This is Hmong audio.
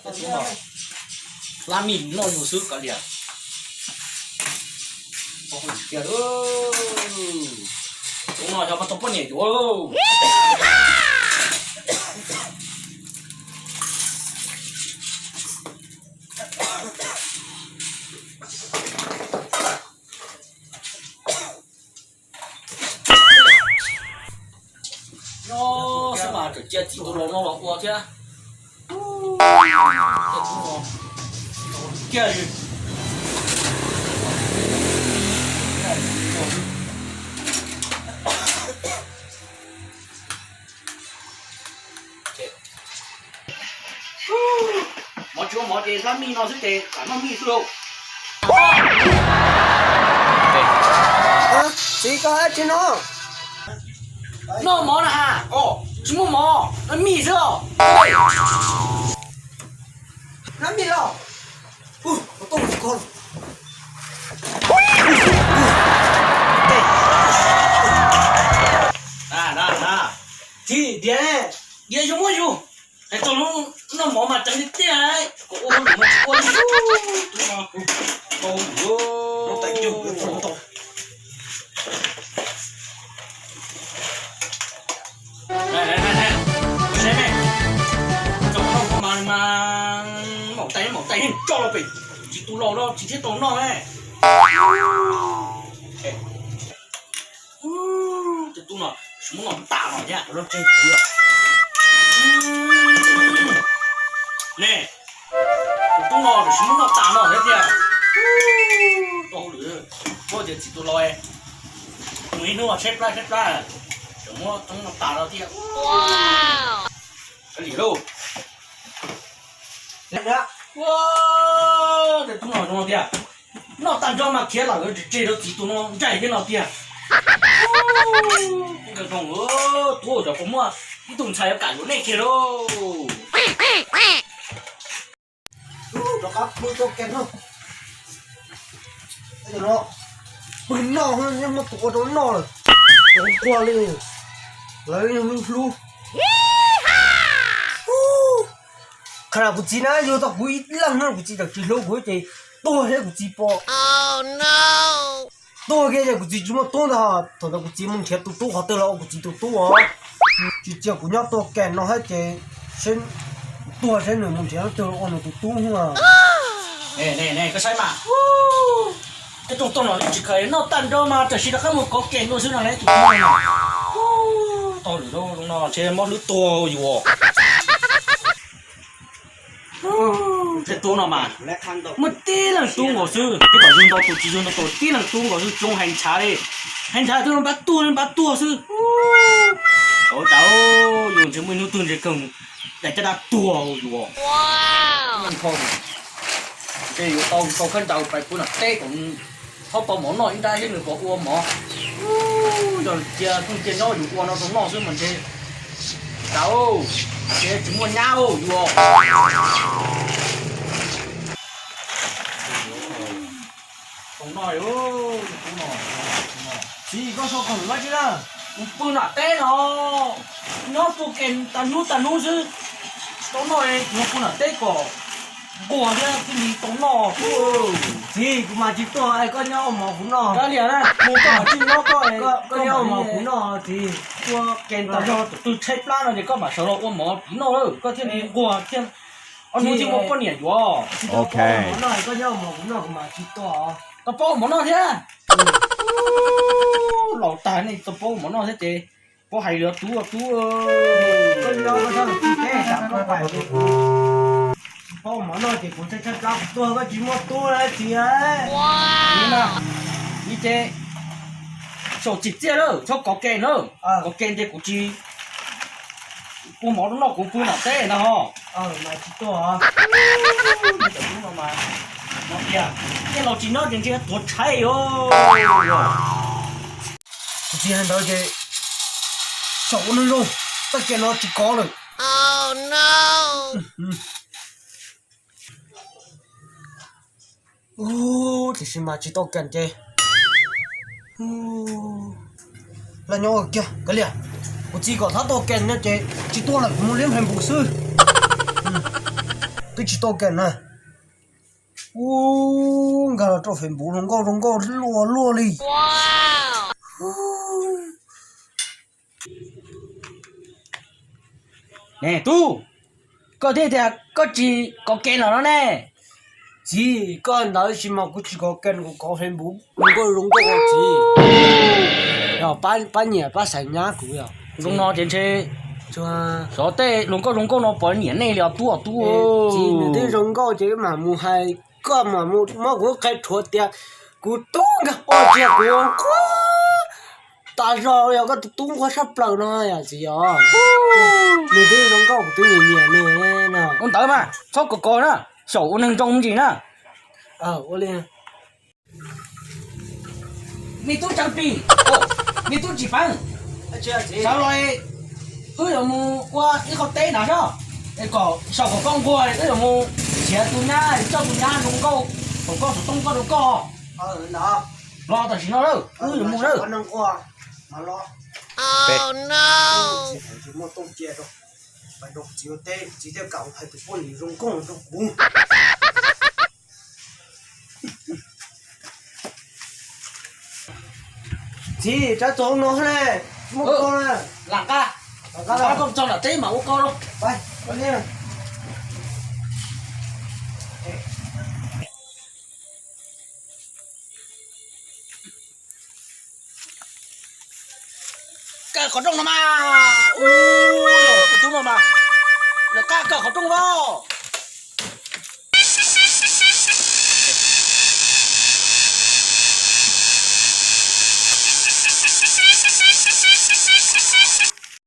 Hlab mij noj yus xwb kav liam. Tus no yog tau poj niam yuav. Nyob xwb mas tseem cia txiv tus laus no los ua thiab. Kiag li. Mov tsis ua mov ces hlab mij no xwb ces kam noj mij xwb lauj. Txiv, koj hais tsis no? Noj mov na has, tsis muaj mov, noj mij xwb os. Hlab mij los. Txiv, diav, diav yus muab yus. Hais txog lub noj mov mas ceev tiag tiag, kom ua mas tsis ua li. Tub no, tau, tau. Saib ne, txog noj mov mas mas maum tais maum tais yeej tso los pem, txiv tus laus no tsis thiaj tau noj ne. Tus tub no tsis muab noj tas no thiab. Ne, tus tub no tsis muab noj tas no thiab tiag. Tau hauj lwm, muab tias txiv tus laus, mus ib hnub tshaib plab tshaib plab, tseem muab tub noj tas no thiab. Kav liam lauj. Ua, tus tub no zoo tiag. Noj tag nrho mas khiav lawm, tseg rau txiv tus no nraim thiab no tiag. Kuv zoo, tub, cov puas muaj ib tug ntxhais yuav kam yuav nej kiag lauj. Rov qab pw tau ke no. Pw noj, muab tus ua rau noj lawm. Quaj li, lawv yeej hlub. Qhov no kuv txiv na, yog tau kuv ib leeg no kuv txiv tseem tsis hlub kuv ces tuag thiab kuv txiv pom. Tuag kiag ces kuv txiv tsis muaj tub ntag. Thaum ntawd kuv txiv mus nrhiav tus tub qhov twg los ua kuv txiv tus tub os. Tsis cia kuv nyob tua kem no thiab ces seb tuag seb nws mus nrhiav leej twg los ua nws tus tub. Koj saib mas, tej rooj toj no tsis kheev noj tag nrho mas tam sim rov qab mus kov kem dua xwb no ne. Tau lwm no ntshe mob hlwb tuag yus. Tej tub no mas muaj tib leeg tub nkaus xwb, tej kom yug ntau tus tsis yug ntau tus, tib leeg tub nkaus xwb, coob heev ntshav li. Heev ntshav twb npab tuag li npab tuag xwb. Ua cas yus ntshe muaj ib hnub twg ntshe kawg daim caj dab tuag yus. Ntshe yuav tau tau khaub ncaws pais pw nram teb kom txhob tau mov noj ib nrab thiab nws puas ua mov. Yog cia pheej cia nyob yus ua no rau noj xwb mas ntshe, cas, ntshe tsis muaj nyab yus. Txiv, koj sau kom lawm dab tsi na? Kuv pw nram teb no, nyob tua kem tas hnub tas hnub xwb, tau noj, kuv pw nram teb kom nquag thiab thiaj li tau noj. Txiv, kuv mas tsis tuag es koj nyob ua mov kuv noj. Kav liam na, mus koj tsis nyob koj, koj nyob ua mov kuv noj txiv. Ua kem tas zog tus twg tshaib plab no ces koj mam sawv los ua mov kuv noj lawm, koj thiaj li nquag thiab. Ob hnub thiaj muaj poj niam yuav. Tsis tau paub ua mov noj, koj nyob ua mov kuv noj kuv mas tsis tuag. Tau paub ua mov noj thiab. Laus tag ne tau paub ua mov noj thiab ces paub hais li tub tub. Koj nyob koj sab tus txij teb tsam koj pais, tsis paub ua mov noj ces kuv tshaib tshaib plab kuv tuag koj tsis muaj tub lawm txiv. Vim ces saum tsim txiaj lawm txhob kov kem na, kov kem ces kuv tsis ua mov noj kuv pw nram teb no ho. Tiag, tiag laus tsis nyob ces ntshe tuag tshaib os. Kuv txiv hais ntawd ces saum ua neeg zoo, txoj kev no tsis kov lawm. Tiam sis mas tsis tau kem ces laj nyob kiag kav liam. Kuv txiv kom txhob tau kem no ces tsis tuaj lawm, kuv mus liab npes npus xwb. Twb tsis tau kem na. Ub, nkag los rau Facebook hluas nkauj zoo nkauj luaj luaj li. Ne tub, koj thiaj tias koj tsis kov kem los no ne. Txiv, koj ntawd sis mas kuv tsis kov kem, kuv kov Facebook hluas nkauj zoo nkauj os txiv. Yog pab nyiam pab xaiv nyab kuv yog. Zoo no ces ntshe xyov tej hluas nkauj zoo nkauj no puas nyiam nej li os tub os tub. Txiv, nws twb zoo nkauj ces mam mus hais, koj mam mus muab kuv qhia rhuav tias kuv tub nkag poj tiag kuv nquag tas zog yog koj tus tub nquag sab plaws no yog txiv yog. Nws twb zoo nkauj kuv twb nyiam nyiam nws no. Ua ntawd mas txhob kov kov na, xyaum ua neeg zoo ntsis na. Ua li. Me tub Tsav Pis, me tub Tsis Peeb, sawv los wb yuav mus ua ib qho teb nrad soj, kom saum kom koj nquag wb yuav mus nrhiav tus nyab coj tus nyab zoo nkauj kom koj xov tooj koj rau koj. Los tam sim no lawm wb yuav mus lawm. Txiv thiaj kam hais tus poj niam zoo nkauj rau kuv. Txiv, tsam txog no ne, muaj koj na. Lam qab, lam qab koj txog nram teb mas ua koj lauj. Kaw qhov rooj no mas, tus tub no mas, lawv qab kaw qhov rooj los.